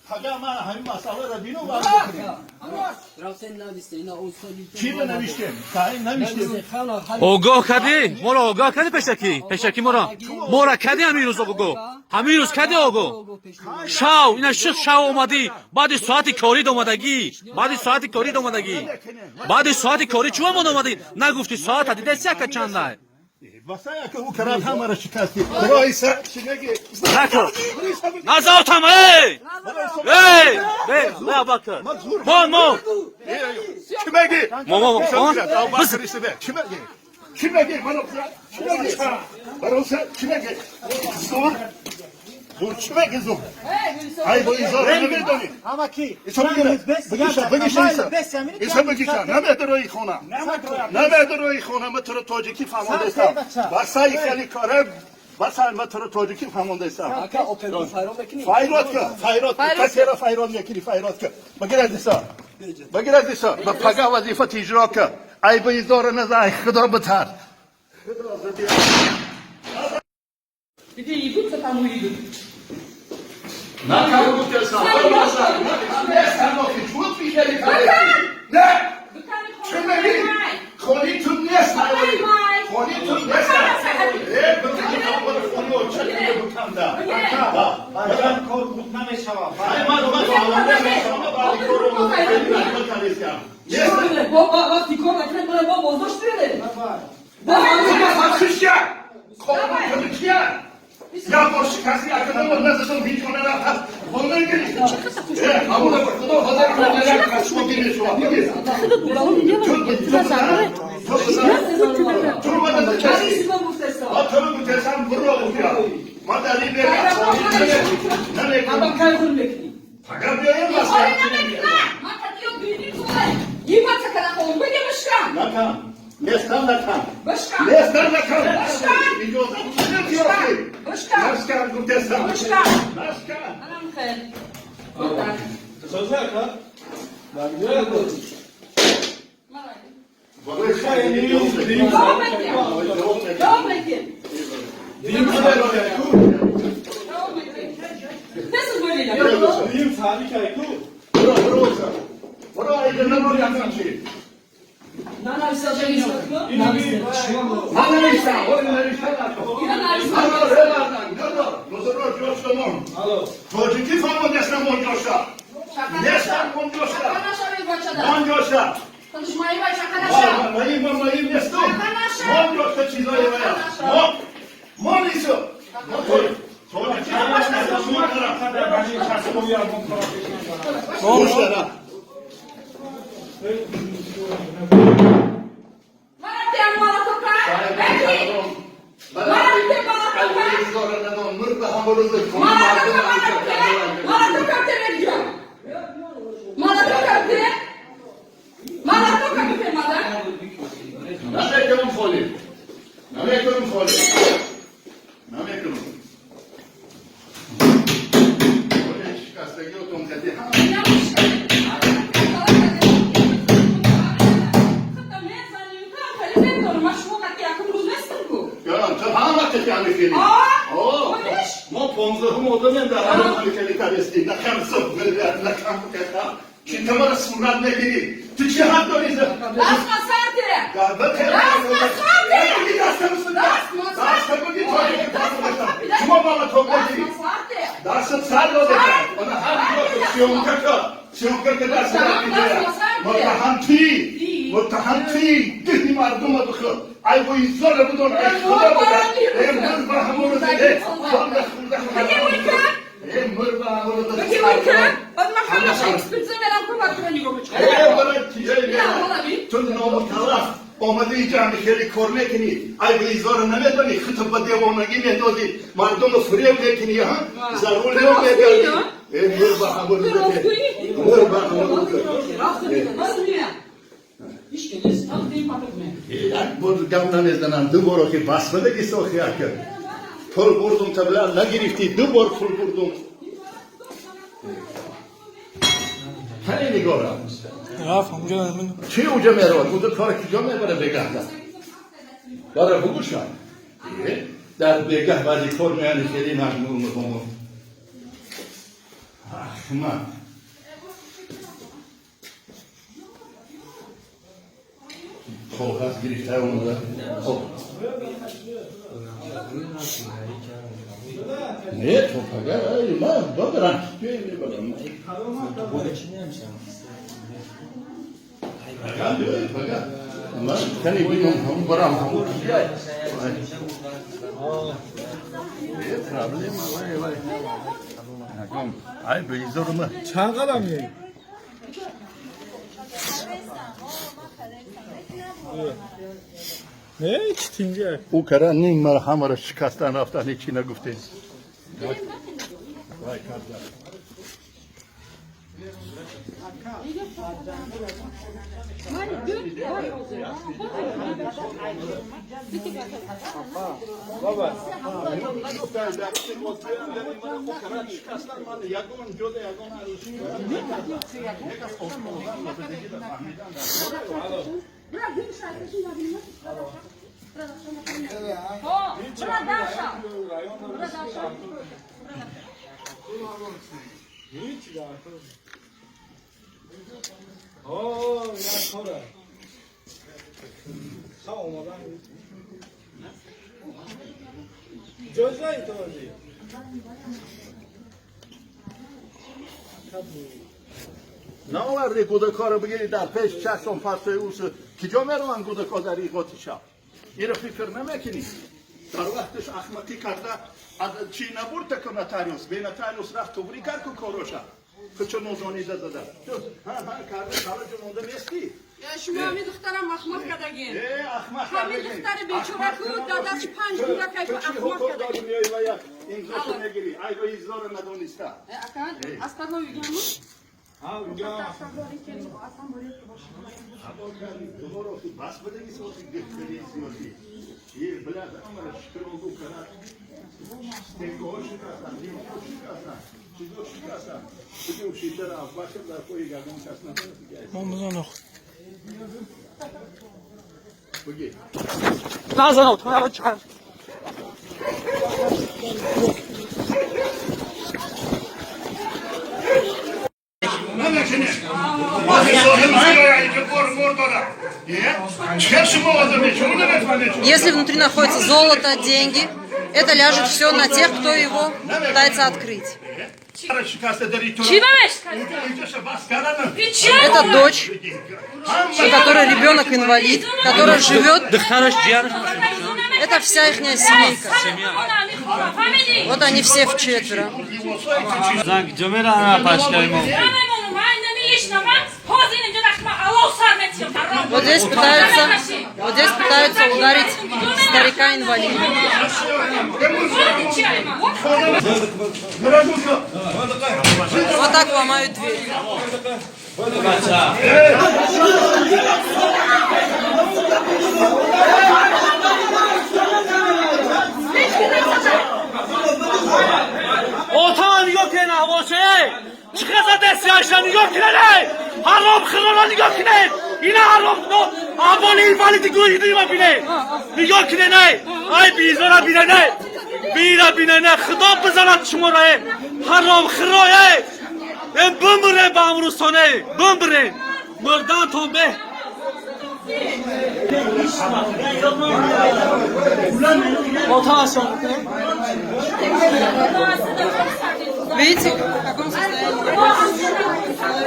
Пага ман ҳамин масъаларо бину. Чӣ навиштем? Навиштем. Огоҳ кардӣ моро, огоҳ кардӣ пешакӣ, пешакӣ моро, моро кардӣ. Ҳамин рӯз огоҳ, ҳамин рӯз кардӣ огоҳ. Шав ина шуд, шав омадӣ баъди соати корӣ омадагӣ, баъди соати корӣ омадагӣ, баъди соати корӣ чӯ омад омадӣ, нагуфтӣ соата дидаси яка чандай. Васая ки ӯ карад, ҳамаро шикастӣ. Роиса чӣ меги? Накун, назотам, эй эй эй, Абубакр, мон, мон. Чӣ меги? Мо, мо, мо. Чӣ меги? Чӣ меги? Чӣ меги? Бароса чӣ меги? Зур. Зур чӣ меги, зур? Ай бо изора намедонӣ. Ҳама ки. Иса бигира. Бигиша, бигиша иса. Иса бигиша. Намедорои хона. Намедорои хона, ма туро тоҷикӣ фаҳмондастам. Басаи хеле кора. Басаи ма туро тоҷикӣ фаҳмондастам. Файрод ка, файрод ка, касеро файрод мекунӣ, файрод ка. Багир аз иса. Багир аз иса. Ба пага вазифат иҷро ка. Ай бо изора наза, ай худо битарс. Худо задия. Где идут, там уйдут. На кого гуфтесам? Не! Чӣ мегӣ? Хони ту нест. Хони ту нест. Э, биканда. Кор буд намешавад. Ай ман ман баъди корро кардистам. Вақти кор накунед, бояд бо боздошт биёред. Хишя! Кор чия? Я бор шикасти, акадам назадам, ҳеҷ хона рафт. Хона гирифт. Э, ҳамона ба худо ҳозир хона як кашмо гирифт шумо. Бигир. Ту мана каси. А ту гуфтесам буро гуфтя. Ма дар ин бега намекунам. Ама кай хун мекунӣ? Пага биёем баста. Накан. Нестан накан. Нестан накан. Иҷозат намедиҳӣ. Нашкан гуфтесам. Нашкан. Созака? Барои хайри Давом мекунем. Давом мекунем. Давом мекунем. Несыз böyle. Дим саҳаби ку. Буро, буро, буро, айда набор якан чи. Нанависа женисатко. Ман навиштам, ой навиштам. Ина нависа. Надор, ҷоштамон. Тоҷикӣ фаҳмодестам он ҷошта. Нестам он ҷошта. Он ҷошта. Маим, маим нестум. Мон ҷошта чизои вая. Мон, мон исо. Мон тоҷикӣ фаҳмодестам. Гӯш дара. Намекунам холӣ. Намекунам холӣ. Намекунам. Шикастагиотон кади ҳама. Ту ҳама кати хели. Мо 15-ум одамем дар ҳама хели кадести. Накам суб, накам ката. Чи тамара сурат мегирӣ? Ту чӣ ҳақ дорӣ? Шумо мама тоқати. Дастат сар дода. Она ҳар съёмка ка. Съёмка ка даст мегирад. Муттаҳам ти. Муттаҳам ти. Дихи мардума бихӯр. Ай бо изора бидон. Ай худо буда. Э мур ба ҳамон рӯз. Э хонда хурда. Э мур ба ҳамон рӯз. Э барои тиҷаи ту номуталаф омадӣ ҷамъи хеле кор мекунӣ, ай бо изора намедонӣ, худто ба девонагӣ медозӣ, мардумро фиреб мекунӣ, ҳа, зарурё мегардӣ. Э мур ба ҳамон рӯз. Мур ба ҳамон рӯз. Як бор гап намезанам, ду бор охи басмадаги сохи ака. Пул бурдум, табла нагирифтӣ, ду бор пул бурдум. Ҳани нигора. Рафт ҳамҷо. Чӣ уҷа меравад? Уҷа кор куҷо мебара бегаҳда? Бара бугӯшам. Дар бегаҳ баъди кор меяни хеле мажмур мехонам. Ахмақ. Коғаз гирифта омада. Хоб. Не, то пага, ай, ман бабарам, мебарам. Пага, биёй, пага. Ман кани бинам, ҳам барам, ҳам биёй. Е, проблема, вай, вай. Ягон, ай, безорма. Чанд қадам меоӣ? Не, чӣ тинҷа. Ӯ кара ним мара ҳамаро шикастан рафтан, ҳечи нагуфтем. Вай карда. О, як кора. Ха омадан. Ҷозаи този. Наоварди кӯдакҳоро бигирӣ дар пеш чашм фарсои ӯс киҷо мераванд кӯдакҳо дар иғоти шаб? Иро фикр намекунӣ? Дар вақташ ахмақӣ карда чӣ набурда ку нотариус, бе нотариус рафт туғрӣ кард ку короша. Худшо нозонида зада. Ҳа, ҳа, карда калаҷо монда нестӣ. Шумо ҳамин духтарам ахмақ кардагин. Э, ахмақ Ҳамин духтари бечора ку дадаши панҷ кӯдакай ку ахмақ кардагин. Меои ва як имзошо мегирӣ. Ай ва иззоро надониста. Э, ака, аз паҳлӯи гаму? Ҳа, уҷа. Бас бадаги соти гирифтари зиёдӣ. Е, блядь, амара шикронгу кара. Стенгоҳо шикастан, линҳо шикастан, чизо шикастан. Буди ушишара авбашр дар пои гардон кас надорад. Буги. Назан, ту наба чанд. Намекунем. Если внутри находится золото, деньги, это ляжет все на тех, кто его пытается открыть. Чӣ ба Это дочь, у которой ребенок инвалид, которая живет. Духтараш ҷияраш. Это вся их семейка. Вот они все вчетверо. Занг ҷо мера пашкаи мо. Вот здесь пытаются ударить старика-инвалида. Вот так ломают дверь. Отама нигоҳ кунед, аҳволше, чӣ қадр дастиаша нигоҳ кунед, ҳаром хирора нигоҳ кунед, ина ҳаром аҳволи инвалиди гӯҳидима бинед, нигоҳ кунед, ай ай безора бинед, ай бира бинед, худо бизанад шуморо, эй ҳаром хиро, эй э бимире ба амрӯзтон, эй бимире, мурдантон беҳ. Отамашон. Видите, в каком состоянии человек?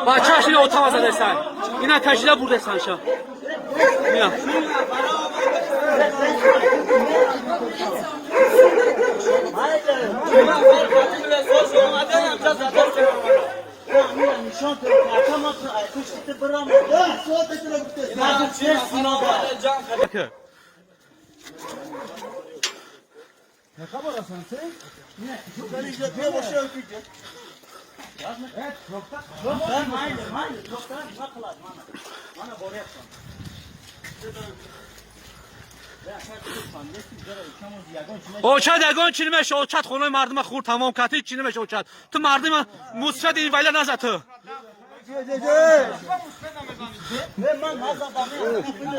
Бачааш ина отама задесан, ина кашида бурдесан ша. Ина. Очад ягон чӣ намеша, очад хонаи мардума хурд тамом кард, ҳеҷ чӣ намеша очад. Ту мардума мусфад ин вайла наза ту.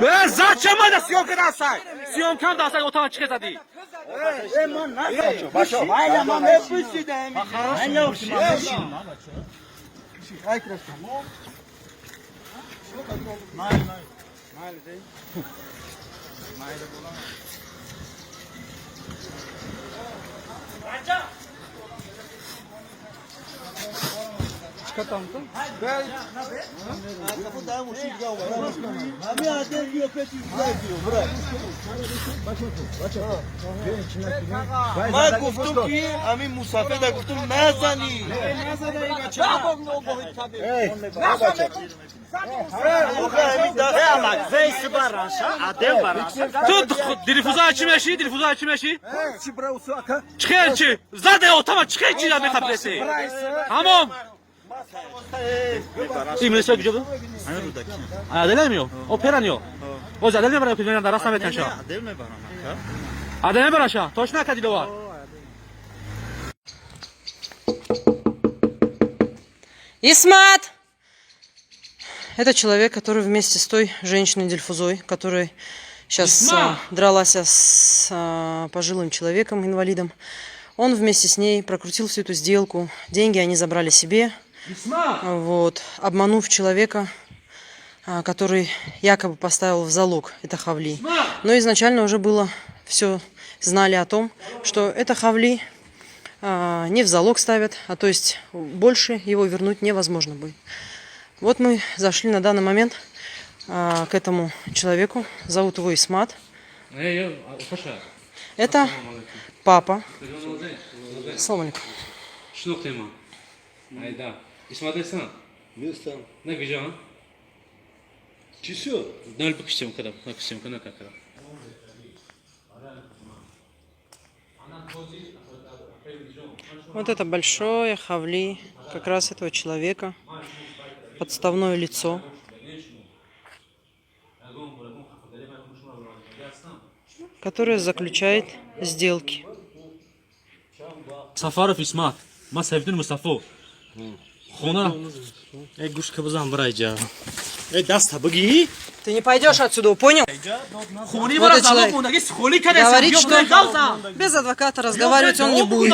Бе зад ча мада съёмка дастай. Съёмка дастай отама чӣ задӣ? Ман гуфтум ки ҳамин мусафеда гуфтум назанӣ. Ту дилфуза чӣ мешӣ? Дилфуза чӣ мешӣ? Чӣ чӣ? Заде отама чӣ чӣ мехапреси? Тамом. Ин милиса куҷо буд? Адел намеё? О перан ё? Боз адел мебарам ки дар раст наметанша. Адел мебарам. Адел мебараша. Тош накади довар. Исмат! Это человек, который вместе с той женщиной Дельфузой, которая сейчас Исмат! дралась с пожилым человеком, инвалидом, он вместе с ней прокрутил всю эту сделку. Деньги они забрали себе, Исмат! вот, обманув человека, который якобы поставил в залог это хавли. Но изначально уже было все, знали о том, что это хавли не в залог ставят, а то есть больше его вернуть невозможно будет. Вот мы зашли на данный момент к этому человеку. Зовут его Исмат. Это папа. Салам алейкум. Шинохтема. Айда. Исмат эсан? Нестам. На гиҷа? Чӣ шуд? Нал бикишем кадам, накишем кана какара. Вот это большое хавли как раз этого человека. Подставное лицо. Которое заключает сделки. Сафаров Исмат. Ма Сайфиддин Мустафо. Хона Эй, гӯшка бизан бирайҷа. Эй, даста бигӣ. Ты не пойдешь отсюда, понял? Хони Вот бара этот залог человек. мондаги холи кадесам. Говорит, что без адвоката разговаривать он не будет.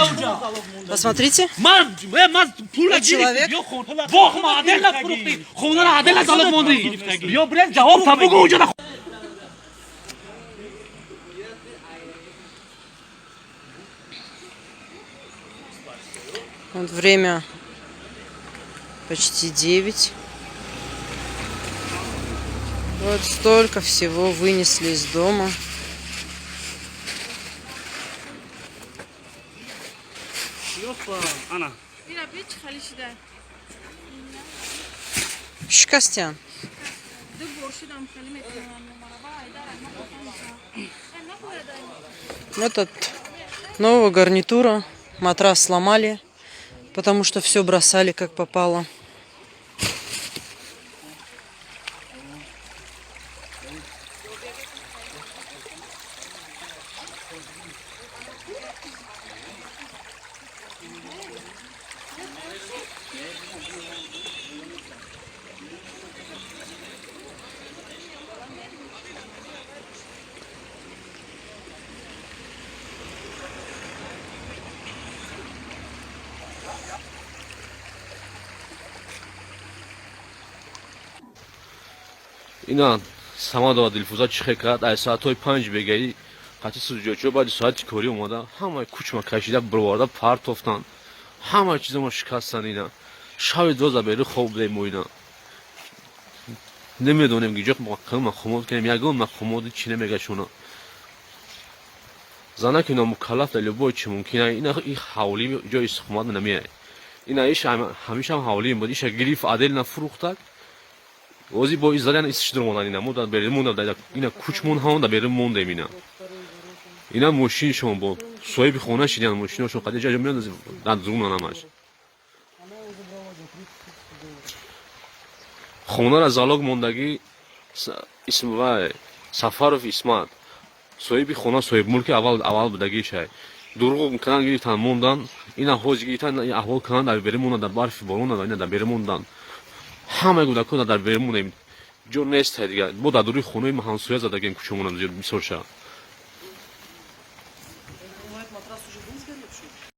Посмотрите. Ман ман пула Человек. гирифт. Бох ма адела фурухти. Хонара адела залог монди. Биё бред ҷавоб та бугу уҷа. Вот время почти 9. Вот столько всего вынесли из дома. Шикастян. Вот от нового гарнитура матрас сломали, потому что все бросали как попало. Ина Самадова Дилфуза чӣ хел кард? Аз соатҳои 5 бегаӣ қатъи суҷоҷо баъди соати корӣ омада, ҳамаи кучма кашида бироварда партофтанд. Ҳамаи чиза мо шикастанд ина. Шаби доза бери хоб будем мо ина. Намедонем ки ҷо мақомот кунем, ягон мақомоти чӣ намегашона. Занаки номукаллаф дар любой чӣ мумкин ина и ҳавлӣ ҷои истиқомат намеяд. Ина иш ҳамешам ҳавлӣ буд, иша гирифт адел нафурӯхтак. Ози бо издалян истишдир монан ина, мо дар берин монда, ина кучмон ҳамон дар берин мондем ина. Ина мошиншон бо соҳиби хона шидан мошиношон қади ҷаҷа меояд дар зунан ҳамаш. Хонара залог мондагӣ Исмвай Сафаров Исмат. Соҳиби хона, соҳиби мулки аввал аввал будагишай. Дурӯғ кунан, гирифтан, мондан. Ина ҳози гирифтан, аҳвол кунан, дар берун мондан, дар барфи борон, ина дар берун мондан. Ҳамаи кӯдакон дар берун монем. Ҷо нест, дига. Мо дар дуруи хонаи ҳамсоя задагем, кӯчамонам зиёд бисёр ша.